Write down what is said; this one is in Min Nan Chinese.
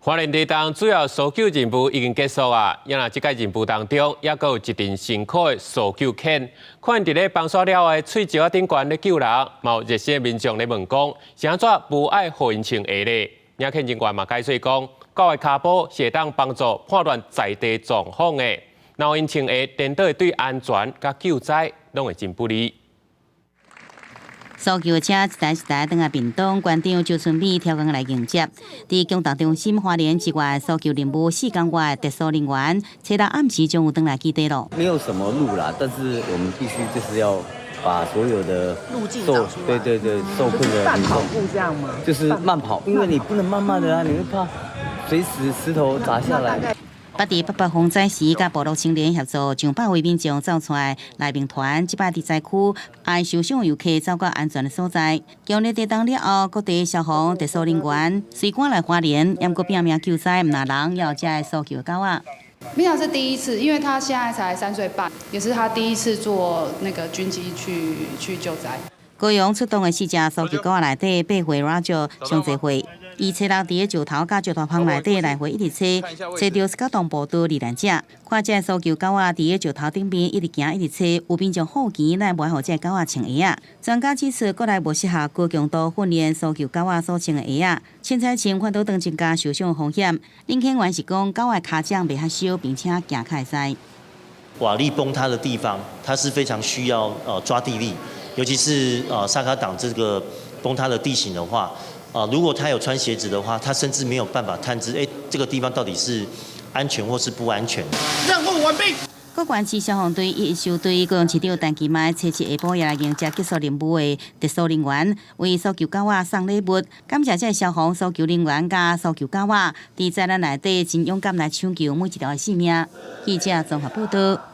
花蓮地震主要搜救任務已經結束啊，也若這個任務當中，猶閣有一陣辛苦的搜救犬。看佇咧崩煞了的碎石仔頂懸咧救人，嘛有熱心的民眾咧問講，是按怎無愛予𪜶穿鞋咧？領犬人員嘛解說講，狗的跤步是會當幫助判斷在地狀況的，若予𪜶穿鞋，顛倒會對安全佮救災攏會真不利。搜救車一台一台轉來屏東，館長周春美挑工來迎接。佇強動中心花蓮支援搜救任務四工外特搜人員，初六暗時就有轉來基地咯。沒有什麼路啦，但是我們必須就是要把所有的路徑找出來。對對對，受困的慢跑步這樣嗎？就是慢跑，因為你不能慢慢的啊，你會怕隨時石頭砸下來。捌佇八八風災時，佮部落青年協助上百位民眾走出來內面團，這擺佇災區愛受傷遊客走到安全的所在。強烈地震了後，各地消防特搜人員隨趕來花蓮，猶閣拼命救災，毋但人，也有這个搜救狗仔。米娅是第一次，因為他現在才3歲半，也是他第一次坐那個軍機去救災。高雄出動的四隻搜救狗仔內底，8歲 Roger 上濟歲。伊初六佇咧石頭佮石頭縫內底來回一直揣，揣著斯卡東部的罹難者。看這个搜救狗仔佇咧石頭頂邊一直行一直揣，有民眾好奇，哪會無愛予這个狗仔穿鞋仔？專家指出，國內無適合高強度訓練搜救狗仔所穿的鞋仔，凊彩穿反倒當增加受傷風險。領犬員是講，狗仔跤掌袂較燒，並且行較會使。瓦礫崩塌的地方，它是非常需要抓地力，尤其是薩卡黨這個崩塌的地形的話。啊，如果他有穿鞋子的話，他甚至沒有辦法探知，這個地方到底是安全或是不安全。任務完畢。各縣市消防隊、一一收隊，高雄市長陳其邁初七下晡也來迎接結束任務的特搜人員，為搜救狗仔送禮物，感謝這个消防搜救人員佮搜救狗仔，佇災難內底真勇敢來搶救每一條的性命。記者綜合報道。